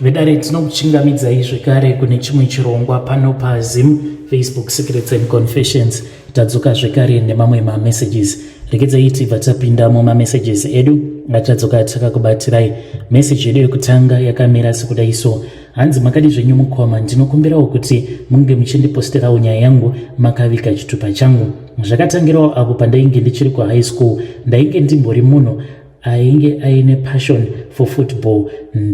Vedare, tinokuchingamidzai zvekare kune chimwe chirongwa pano paZim Facebook Secrets and Confessions. Tadzoka zvekare nemamwe mamessages. Regedzai tibva tapinda mumamessages edu atadzoka takakubatirai. Message yedu yekutanga yakamira sekudai so. Hanzi, "Makadi zvenyu mukoma? Ndinokumbirawo kuti munge muchindiposterawo nyaya yangu makaviga chitupa changu. Zvakatangirawo apo pandainge ndichiri kuhigh school. Ndainge ndimbori munhu ainge aine passion for football.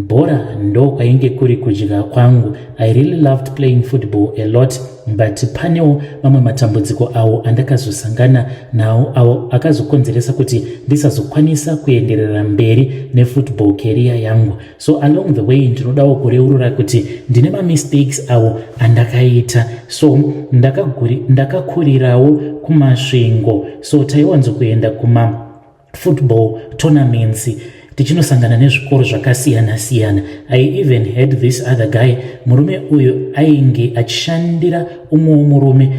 Bhora ndo kwainge kuri kudya kwangu. I really loved playing football a lot, but panewo mamwe matambudziko awo andakazosangana nawo awo akazokonzeresa kuti ndisazokwanisa kuenderera mberi nefootball career yangu. So along the way ndinodawo kureurura kuti ndine mamistakes awo andakaita. So ndakakurirawo kuMasvingo, so taiwanzokuenda kuma football tournaments tichinosangana nezvikoro zvakasiyana-siyana. I even had this other guy. Murume uyu ainge achishandira umwewo murume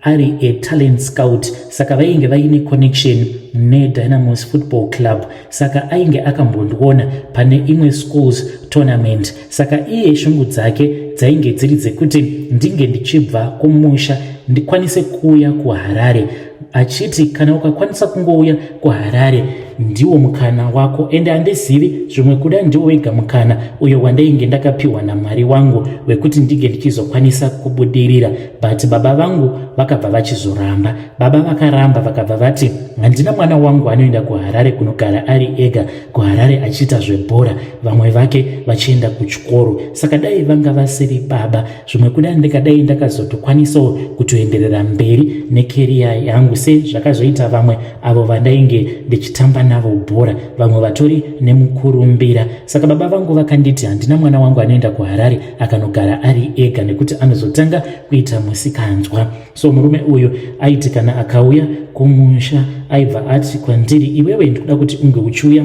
ari a talent scout, saka vainge vaine connection neDynamos Football Club. Saka ainge akambondiona pane imwe schools tournament. Saka iye shungu dzake dzainge dziri dzekuti ndinge ndichibva kumusha ndikwanise kuuya kuHarare, achiti kana ukakwanisa kungouya kuHarare ndiwo mukana wako. Ende handizivi, zvimwe kuda ndiwo wega mukana uyo wandainge ndakapiwa naMwari wangu wekuti ndinge ndichizokwanisa kubudirira. But baba vangu vakabva vachizoramba. Baba vakaramba, vakabva vati handina mwana wangu anoenda kuHarare kunogara ari ega kuHarare achiita zvebhora, vamwe vake vachienda kuchikoro. Saka dai vanga vasiri baba, zvimwe kuda ndikadai ndakazotokwanisawo kutoenderera mberi necareer yangu sezvakazoita vamwe avo vandainge ndichitamba navo bhora, vamwe vatori nemukurumbira. Saka baba vangu vakanditi handina mwana wangu anoenda kuHarare akanogara ari ega nekuti anozotanga kuita musikanzwa. So murume uyu aiti kana akauya kumusha aibva ati kwandiri, 'Iwewe, ndikuda kuti unge uchiuya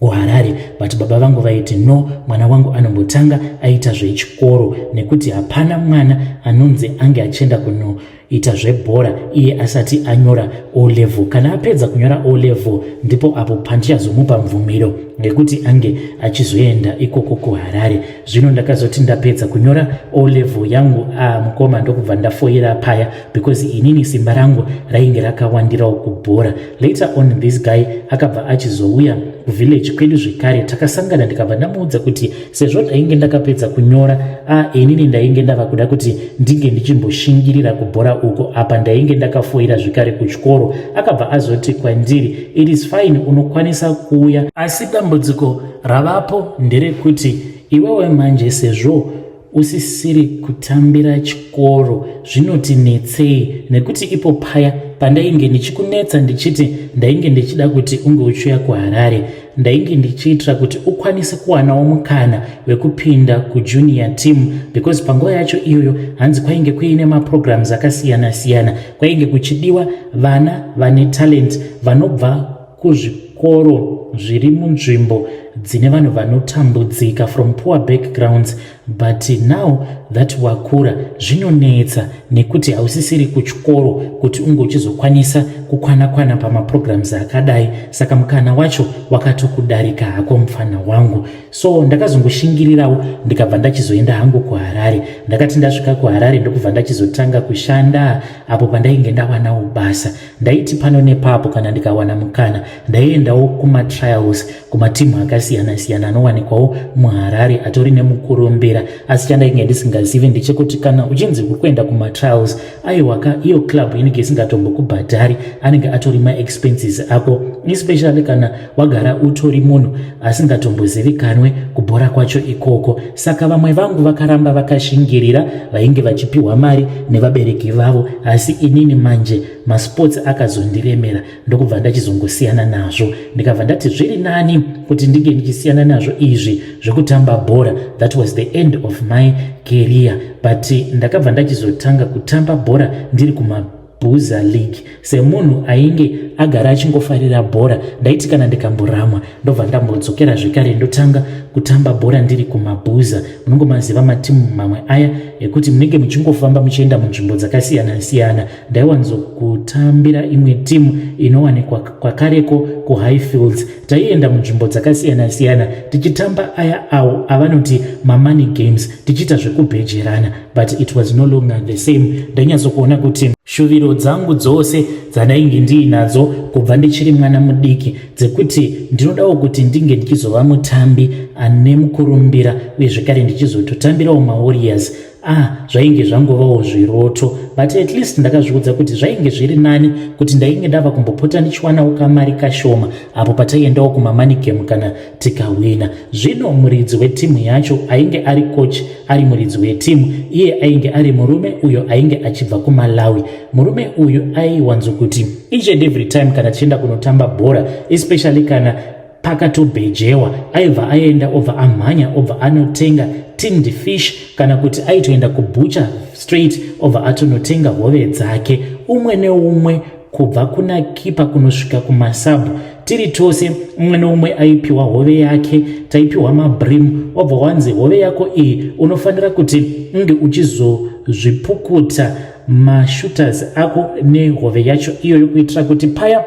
kuHarare.' But baba vangu vaiti, 'No, mwana wangu anombotanga aita zvechikoro, nekuti hapana mwana anonzi ange achienda kunoita zvebhora iye asati anyora O level. Kana apedza kunyora O level, ndipo apo pandichazomupa mvumiro yekuti ange achizoenda ikoko kuHarare.' Zvino ndakazoti ndapedza kunyora O level yangu, a mukoma, ndokubva ndafoira paya, because inini simba rangu rainge rakawandirawo kubhora. Later on this guy akabva achizouya kuvillage kwedu zvekare. Takasangana, ndikabva ndamuudza kuti sezvo ndainge ndakapedza kunyora, a inini ndainge ndava kuda kuti ndinge ndichimboshingirira kubhora uko, apa ndainge ndakafoira zvekare kuchikoro. Akabva azoti kwandiri, 'It is fine, unokwanisa kuuya, asi dambudziko ravapo nderekuti iwewe manje sezvo usisiri kutambira chikoro zvinotinetsei, nekuti ipo paya pandainge ndichikunetsa ndichiti ndainge ndichida kuti unge uchiuya kuHarare, ndainge ndichiitira kuti ukwanise kuwanawo mukana wekupinda kujunior team, because panguva yacho iyoyo hanzi kwainge kuine maprograms akasiyana-siyana, kwainge kuchidiwa vana vane talent vanobva kuzvikoro zviri munzvimbo dzine vanhu vanotambudzika, from poor backgrounds. But now that wakura zvinonetsa nekuti hausisiri kuchikoro kuti unge uchizokwanisa kukwana-kwana pamaprograms akadai. Saka mukana wacho wakatokudarika hako, mufana wangu.' So ndakazongoshingirirawo, ndikabva ndachizoenda hangu kuHarare. Ndakati ndasvika kuHarare, ndokubva ndachizotanga kushanda. Apo pandainge ndawanawo basa, ndaiti pano nepapo kana ndikawana mukana ndaiendawo kumatrials kumatimu akasiyana-siyana anowanikwawo muHarare atori nemukurumbira. Asi chandainge ndisingazivi ndechekuti kana uchinzi uri kuenda kumatrials, aiwaka, iyo club inenge isingatombokubhadhari, anenge atori maexpenses ako, especially kana wagara utori munhu asingatombozivikanwe kubhora kwacho ikoko. Saka vamwe vangu vakaramba vakashingirira, vainge vachipiwa mari nevabereki vavo, asi inini manje masports akazondiremera, ndokubva ndachizongosiyana nazvo. Ndikabva ndati zviri nani kuti ndinge ndichisiyana nazvo izvi zvekutamba bhora. That was the end of my career, but ndakabva ndachizotanga kutamba bhora ndiri kuma kumaBuza League. Semunhu ainge agara achingofarira bhora, ndaiti kana ndikamboramwa, ndobva ndambodzokera zvekare, ndotanga kutamba bhora ndiri kumaBuza. Munongomaziva matimu mamwe aya ekuti munenge muchingofamba muchienda munzvimbo dzakasiyana siyana. Ndaiwanzokutambira imwe timu inowanikwa kwakareko kuHighfields. Taienda munzvimbo dzakasiyana siyana tichitamba aya awo avanoti mamoney games, tichiita zvekubhejerana, but it was no longer the same. Ndainyatsokuona kuti shuviro dzangu dzose dzandainge ndiinadzo kubva ndichiri mwana mudiki, dzekuti ndinodawo kuti ndinge ndichizova mutambi ane mukurumbira uye zvekare ndichizototambirawo maWarriors, ah, zvainge zvangovawo zviroto. But at least ndakazviudza kuti zvainge zviri nani kuti ndainge ndava kumbopota ndichiwanawo kamari kashoma apo pataiendawo kumamoney game kana tikahwina. Zvino muridzi wetimu yacho ainge ari coach, ari muridzi wetimu, iye ainge ari murume uyo ainge achibva kuMalawi. Murume uyu aiwanzokuti each and every time kana tichienda kunotamba bhora, especially kana pakatobhejewa, aibva aenda, obva amhanya, obva anotenga tinned fish, kana kuti aitoenda kubutcher straight, obva atonotenga hove dzake. Umwe neumwe, kubva kuna kipa kunosvika kumasubs, tiri tose, umwe neumwe aipiwa hove yake. Taipiwa mabrim, wabva wanzi hove yako iyi unofanira kuti unge uchizozvipukuta mashooters ako nehove yacho iyoyo, kuitira kuti paya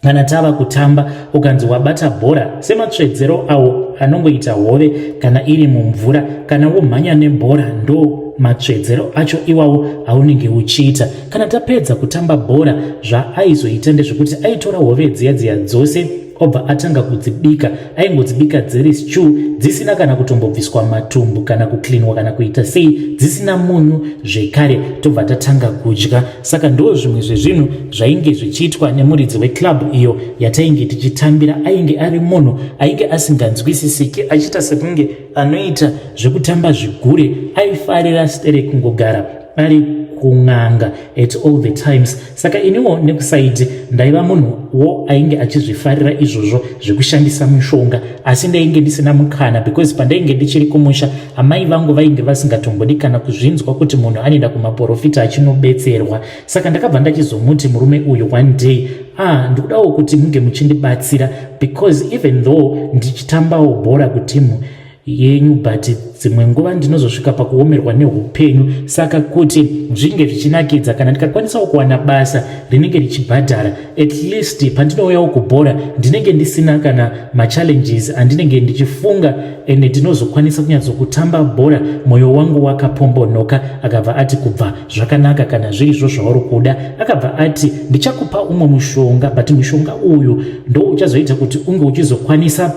kana tava kutamba, ukanzi wabata bhora, sematsvedzero awo anongoita hove kana iri mumvura, kana womhanya nebhora, ndo matsvedzero acho iwawo aunenge uchiita. Kana tapedza kutamba bhora, zvaaizoita ndezvekuti aitora hove dziya dziya dzose, obva atanga kudzibika. Aingodzibika dziri stew, dzisina kana kutombobviswa matumbu, kana kuklinwa, kana kuita sei, dzisina munyu zvekare. Tobva tatanga kudya. Saka ndo zvimwe zvezvinhu zvainge zvichiitwa nemuridzi weclub iyo yatainge tichitambira. Ainge ari munhu ainge asinganzwisisiki, achiita sekunge anoita zvekutamba zvigure. Aifarira stere kungogara ari kun'anga at all the times. Saka iniwo nekuside ndaiva munhuwo ainge achizvifarira izvozvo zvekushandisa mishonga, asi ndainge ndisina mukana because pandainge ndichiri kumusha, amai vangu vainge vasingatombodi kana kuzvinzwa kuti munhu anoenda kumaprofita achinobetserwa. Saka ndakabva ndachizomuti murume uyu one day, "Ah, ndikudawo kuti munge muchindibatsira, because even though ndichitambawo bhora kutimu yenyu, but dzimwe nguva ndinozosvika pakuomerwa neupenyu. Saka kuti zvinge zvichinakidza, kana ndikakwanisawo kuwana basa rinenge richibhadhara, at least pandinouyawo kubhora ndinenge ndisina kana machallenges andinenge ndichifunga, ende ndinozokwanisa kunyatsokutamba bhora mwoyo wangu wakapombonoka." Akabva ati, "Kubva zvakanaka kana zvirizvo zvauri kuda." Akabva ati, "Ndichakupa umwe mushonga, but mushonga uyu ndo uchazoita kuti unge uchizokwanisa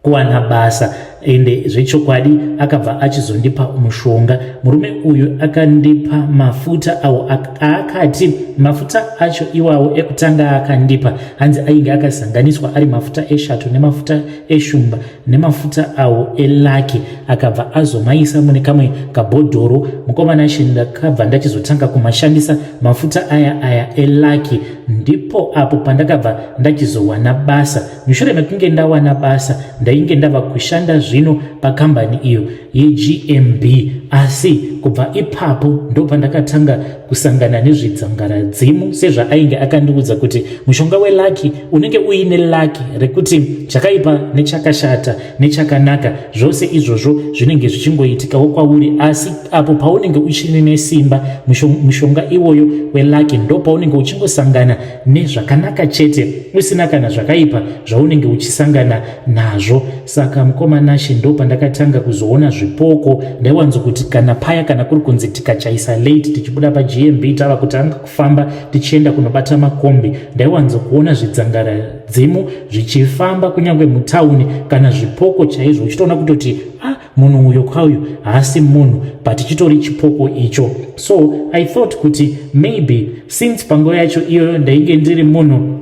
kuwana basa." Ende zvechokwadi akabva achizondipa mushonga. Murume uyu akandipa mafuta awo aakati mafuta acho iwawo ekutanga akandipa, hanzi ainge akasanganiswa ari mafuta eshato nemafuta eshumba nemafuta awo elucky. Akabva azomaisa mune kamwe kabhodhoro. Mukomana ashe, ndakabva ndachizotanga kumashandisa mafuta aya aya elucky. Ndipo apo pandakabva ndachizowana basa. Mushure mekunge ndawana basa, ndainge ndava kushanda zvino pakambani iyo yeGMB. Asi kubva ipapo ndo pandakatanga kusangana nezvidzangaradzimu, sezvaainge akandiudza kuti mushonga welucky unenge uine lucky rekuti chakaipa nechakashata nechakanaka, zvose izvozvo zvinenge zvichingoitikawo kwauri. Asi apo paunenge uchiri nesimba, mushonga iwoyo welucky, ndo paunenge uchingosangana nezvakanaka chete, usina kana zvakaipa zvaunenge uchisangana nazvo. Saka mukoma Nashe, ndo pandakatanga kuzoona zvipoko. Ndaiwanzokuti kana paya kana kuri kunzi tikachaisa late tichibuda paGMB, tava kutanga kufamba tichienda kunobata makombi, ndaiwanzokuona zvidzangaradzimu zvichifamba kunyange mutauni, kana zvipoko chaizvo, uchitoona kutoti, "Ah, munhu uyo kauyu haasi munhu, but chitori chipoko icho." So I thought kuti maybe since panguva yacho iyoyo ndainge ndiri munhu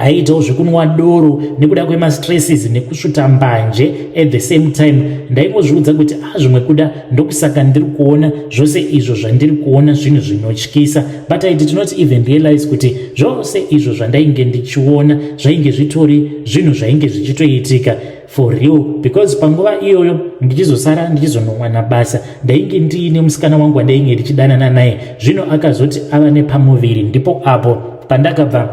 aiitawo zvekunwa doro nekuda kwemastresses nekusvuta mbanje at the same time, ndaingozviudza kuti, "A, ah, zvimwe kuda ndokusaka ndiri kuona zvose izvo zvandiri kuona, zvinhu zvinotyisa." But I did not even realize kuti zvose izvo zvandainge ndichiona zvainge zvitori zvinhu zvainge zvichitoitika. for real, because panguva iyoyo ndichizosara ndichizonowana basa, ndainge ndiine musikana wangu wandainge ndichidanana naye. Zvino akazoti ava nepamuviri, ndipo apo pandakabva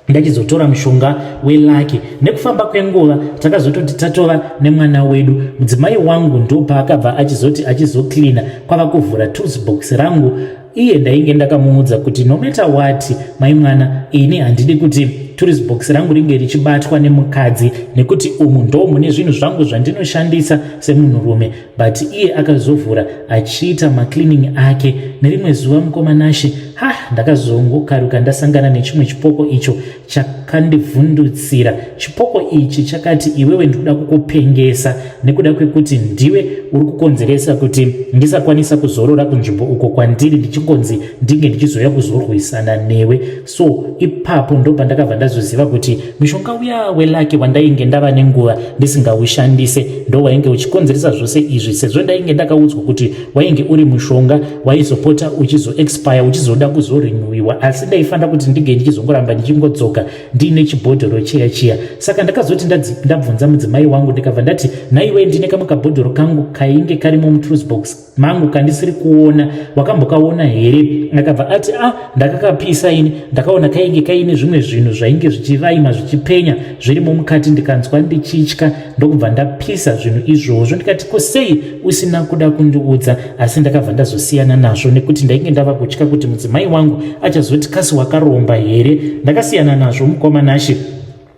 ndachizotora mushonga welucky. Nekufamba kwenguva takazototi tatova nemwana wedu. Mudzimai wangu ndopaakabva achizoti achizocleana, kwava kuvhura tools box rangu. Iye ndainge ndakamuudza kuti, "No matter what, mai mwana, ini handidi kuti tools box rangu ringe richibatwa nemukadzi, nekuti umu ndo mune zvinhu zvangu zvandinoshandisa semunhurume." But iye akazovhura achiita macleaning ake. Nerimwe zuva, mukoma Nashe, ha, ndakazongokaruka ndasangana nechimwe chipoko icho chakandivhundutsira. Chipoko ichi chakati, "Iwewe, ndikuda kukupengesa nekuda kwekuti ndiwe uri kukonzeresa kuti ndisakwanisa kuzorora kunzvimbo uko kwandiri, ndichingonzi ndinge ndichizoya kuzorwisana newe." So ipapo ndo pandakabva ndazoziva kuti mushonga uya welucky wandainge ndava nenguva ndisingaushandise ndo wainge uchikonzeresa zvose izvi, sezvo ndainge ndakaudzwa kuti wainge uri mushonga waizopota uchizoexpire, uchizoda kuzorenewiwa, asi ndaifanira kuti ndinge ndichizongoramba ndichingodzoka ndiine chibhodhoro chiya chiya. Saka ndakazoti ndabvunza mudzimai wangu, ndikabva ndati, "Naiwe, ndine kamwe kabhodhoro kangu kainge karimo mutools box mangu kandisiri kuona, wakambokaona here?" Akabva ati, "A ah, ndakakapisa ini, ndakaona kainge kaine zvimwe zvinhu zvainge zvichivaima, zvichipenya zvirimo mukati, ndikanzwa ndichitya, ndokubva ndapisa zvinhu izvozvo." Ndikati, "Ko sei usina kuda kundiudza?" Asi ndakabva ndazosiyana nazvo nekuti ndainge ndava kutya kuti mudzimai wangu achazoti, "Kasi wakaromba here?" Ndakasiyana nazvo, mukoma Nashe,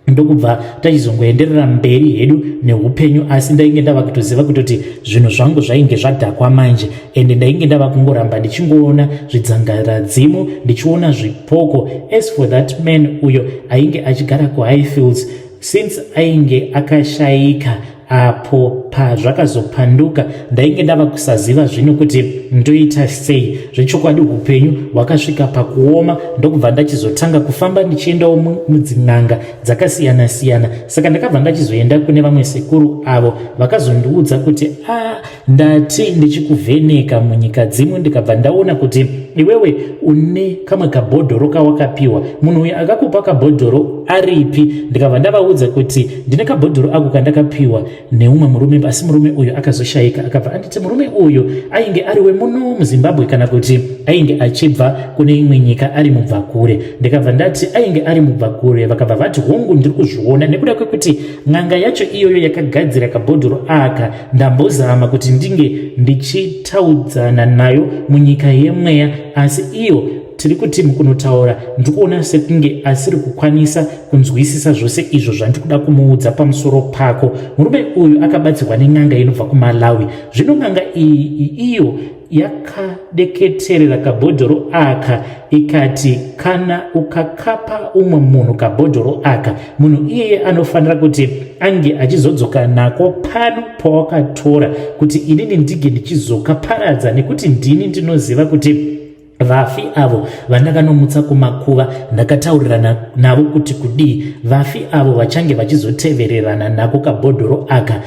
ndokubva tachizongoenderera mberi hedu neupenyu. Asi ndainge ndava kutoziva kutoti zvinhu zvangu zvainge zvadhakwa manje, ende ndainge ndava kungoramba ndichingoona zvidzangaradzimu, ndichiona zvipoko. As for that man uyo ainge achigara kuHighfields, since ainge akashayika apo pazvakazopanduka, ndainge ndava kusaziva zvino kuti ndoita sei. Zvechokwadi upenyu hwakasvika pakuoma, ndokubva ndachizotanga kufamba ndichiendawo mudzin'anga dzakasiyana-siyana. Saka ndakabva ndachizoenda kune vamwe sekuru avo vakazondiudza kuti, "A ah, ndati ndichikuvheneka munyika dzimwe, ndikabva ndaona kuti iwewe une kamwe kabhodhoro kawakapiwa. Munhu uyu akakupa kabhodhoro aripi?" Ndikabva ndavaudza kuti ndine kabhodhoro ako kandakapiwa neumwe murume, asi murume uyu akazoshayika. Akabva anditi, "Murume uyu ainge ari wemuno muZimbabwe kana kuti ainge achibva kune imwe nyika, ari mubvakure?" Ndikabva ndati ainge ari mubvakure. Vakabva vati, "Hongu, ndiri kuzviona, nekuda kwekuti n'anga yacho iyoyo yakagadzira kabhodhoro aka, ndambozama kuti ndinge ndichitaudzana nayo munyika yemweya, asi iyo tiri kuti mukunotaura ndikuona sekunge asiri kukwanisa kunzwisisa zvose izvo zvandikuda kumuudza pamusoro pako. Murume uyu akabatsirwa nen'anga inobva kuMalawi. Zvino n'anga iyi iyo yakadeketerera kabhodhoro aka, ikati kana ukakapa umwe munhu kabhodhoro aka, munhu iyeye anofanira kuti ange achizodzoka nako pano pawakatora, kuti inini ndinge ndichizokaparadza, nekuti ndini ndinoziva kuti vafi avo vandakanomutsa kumakuva ndakataurirana navo kuti kudii. Vafi avo vachange vachizotevererana nako kabhodhoro aka.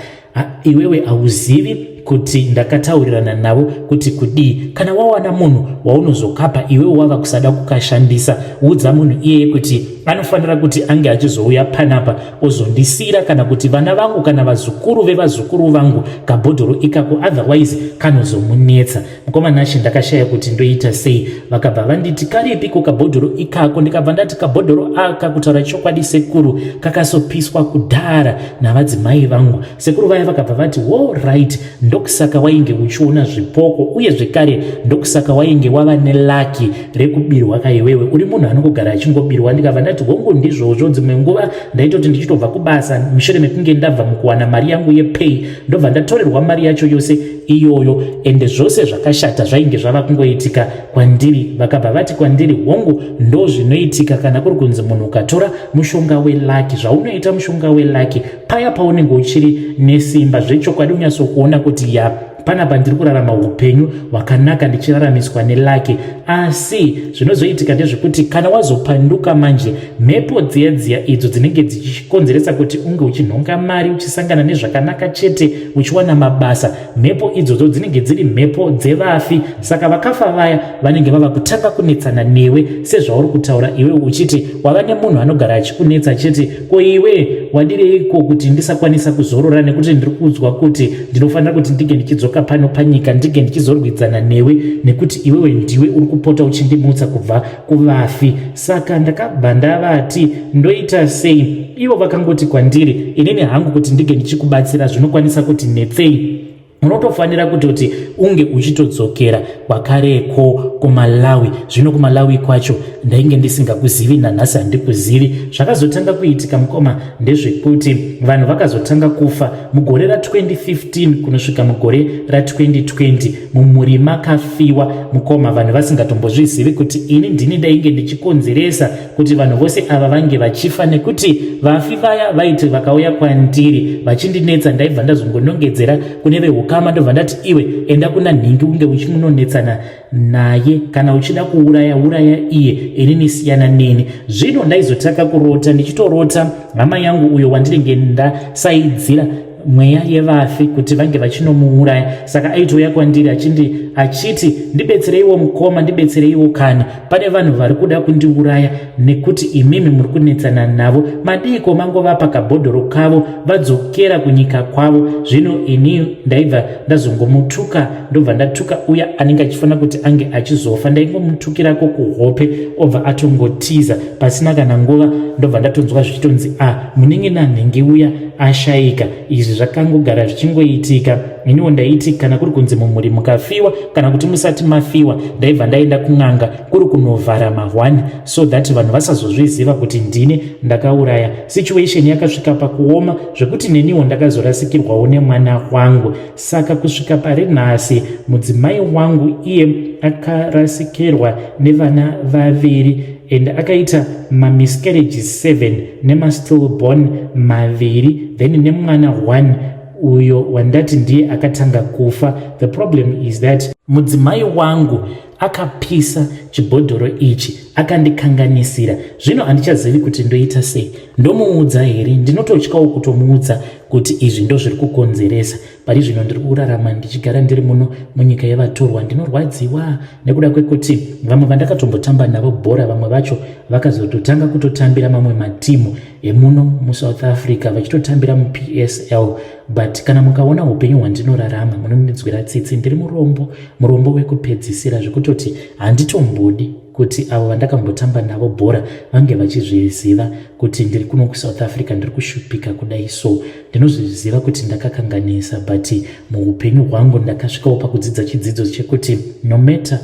Iwewe hauzivi kuti ndakataurirana navo kuti kudii. Kana wawana munhu waunozokapa, iwewe wava kusada kukashandisa, udza munhu iyeye kuti anofanira kuti ange achizouya panapa ozondisiyira, kana kuti vana vangu kana vazukuru vevazukuru vangu kabhodhoro ikako, otherwise kanozomunetsa." Mukoma Nashe, ndakashaya kuti ndoita sei. Vakabva vanditi, "Karipiko kabhodhoro ikako?" Ndikabva ndati, "Kabhodhoro aka, kutaura chokwadi sekuru, kakasopiswa kudhara navadzimai vangu." Sekuru vaya vakabva vati, "Alright, ndokusaka wainge uchiona zvipoko, uye zvekare ndokusaka wainge wava nelucky rekubirwa kaiwewe. Uri munhu anongogara achingobirwa." Ndikabva ndati, "Hongu, ndizvozvo. Dzimwe nguva ndaitoti ndichitobva kubasa, mushure mekunge ndabva mukuwana mari yangu yepay, ndobva ndatorerwa mari yacho yose iyoyo, ende zvose zvakashata zvainge zvava kungoitika kwandiri." Vakabva vati kwandiri, "Hongu, ndo zvinoitika kana kuri kunzi munhu ukatora mushonga welucky. Zvaunoita mushonga welucky paya paunenge uchiri nesimba, zvechokwadi unyatsokuona kuti ya Panapa ndiri kurarama upenyu hwakanaka ndichiraramiswa nelucky. Asi zvinozoitika ndezvekuti kana wazopanduka manje, mhepo dziya dziya idzo dzinenge dzichikonzeresa kuti unge uchinhonga mari, uchisangana nezvakanaka chete, uchiwana mabasa, mhepo idzodzo dzinenge dziri mhepo dzevafi. Saka vakafa vaya vanenge vava kutanga kunetsana newe, sezvauri kutaura iwe uchiti wava nemunhu anogara achikunetsa chete. Ko iwe wadireiko kuti ndisakwanisa kuzorora? Nekuti ndiri kuudzwa kuti ndinofanira kuti ndinge ndichidzoka pano panyika, ndinge ndichizorwidzana newe, nekuti iwewe ndiwe uri kupota uchindimutsa kubva kuvafi. Saka ndakabva ndavati, "Ndoita sei?" Ivo vakangoti kwandiri, "Inini hangu kuti ndinge ndichikubatsira zvinokwanisa kuti netsei. Unotofanira kutoti unge uchitodzokera kwakareko kuMalawi." Zvino kuMalawi kwacho ndainge ndisingakuzivi, nanhasi handikuzivi. Zvakazotanga kuitika, mukoma, ndezvekuti vanhu vakazotanga kufa mugore ra2015 kunosvika mugore ra2020. Mumhuri makafiwa, mukoma, vanhu vasingatombozvizivi kuti ini ndini ndainge ndichikonzeresa kuti vanhu vose ava vange vachifa, nekuti vafi vaya vaiti vakauya kwandiri vachindinetsa, ndaibva ndazongonongedzera kune veukama, ndobva ndati, "Iwe, enda kuna nhingi, unge uchimunonetsana naye. Kana uchida kuuraya, uraya iye, inini siyana neni." Zvino ndaizotanga kurota, ndichitorota hama yangu uyo wandinenge ndasaidzira mweya yevafi kuti vange vachinomuuraya. Saka aitouya kwandiri achindi achiti, "Ndibetsereiwo mukoma, ndibetsereiwo kani, pane vanhu vari kuda kundiuraya nekuti imimi muri kunetsana navo. Madiko mangovapa kabhodhoro kavo vadzokera kunyika kwavo?" Zvino ini ndaibva ndazongomutuka, ndobva ndatuka uya anenge achifanira kuti ange achizofa. Ndaingomutukirako kuhope, obva atongotiza pasina kana nguva. Ndobva ndatonzwa zvichitonzi, "A ah, munin'ina nhingi uya ashayika." Izvi zvakangogara zvichingoitika. Iniwo ndaiti kana kuri kunzi mumhuri mukafiwa kana kuti musati mafiwa, ndaibva ndaenda kun'anga kuri kunovhara ma1 so that vanhu vasazozviziva kuti ndini ndakauraya. Situation yakasvika pakuoma zvekuti neniwo ndakazorasikirwawo nemwana wangu. Saka kusvika pari nhasi, mudzimai wangu iye akarasikirwa nevana vaviri and akaita mamiscarriages 7 nemastillborn maviri, then nemwana 1 uyo wandati ndiye akatanga kufa. The problem is that mudzimai wangu akapisa chibhodhoro ichi, akandikanganisira. Zvino handichazivi kuti ndoita sei. Ndomuudza here? Ndinototyawo kutomuudza kuti izvi ndo zviri kukonzeresa. Pari zvino ndiri kurarama ndichigara ndiri muno munyika yevatorwa. Ndinorwadziwa nekuda kwekuti vamwe vandakatombotamba navo bhora, vamwe vacho vakazototanga kutotambira mamwe matimu emuno muSouth Africa, vachitotambira muPSL. But kana mukaona upenyu hwandinorarama, munondinzwira tsitsi. Ndiri murombo, murombo wekupedzisira, zvekutoti handitombodi kuti avo vandakambotamba navo bhora vange vachizviziva kuti ndiri kuno kuSouth Africa, ndiri kushupika kudai. So ndinozviziva kuti ndakakanganisa, but muupenyu hwangu ndakasvikawo pakudzidza chidzidzo chekuti no matter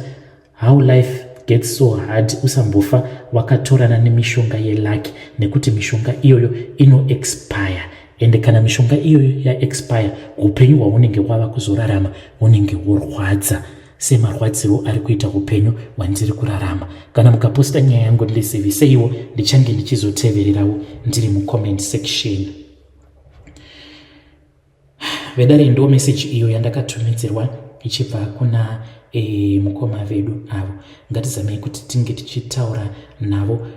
how life gets so hard, usambofa wakatorana nemishonga yelucky, nekuti mishonga iyoyo inoexpire. Ende kana mishonga iyoyo yaexpire, upenyu hwaunenge wava kuzorarama hunenge hworwadza semarwadziro ari kuita upenyu hwandiri kurarama. Kana mukaposta nyaya yangu, ndiziviseiwo, ndichange ndichizotevererawo ndiri mucomment section. Vedare, ndo meseji iyo yandakatumidzirwa ichibva kuna mukoma vedu avo. Ngatizamei kuti tinge tichitaura navo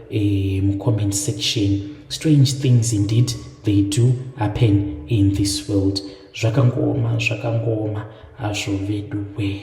mucomment section. Strange things indeed, they do happen in this world. Zvakangooma, zvakangooma hazvo vedu we.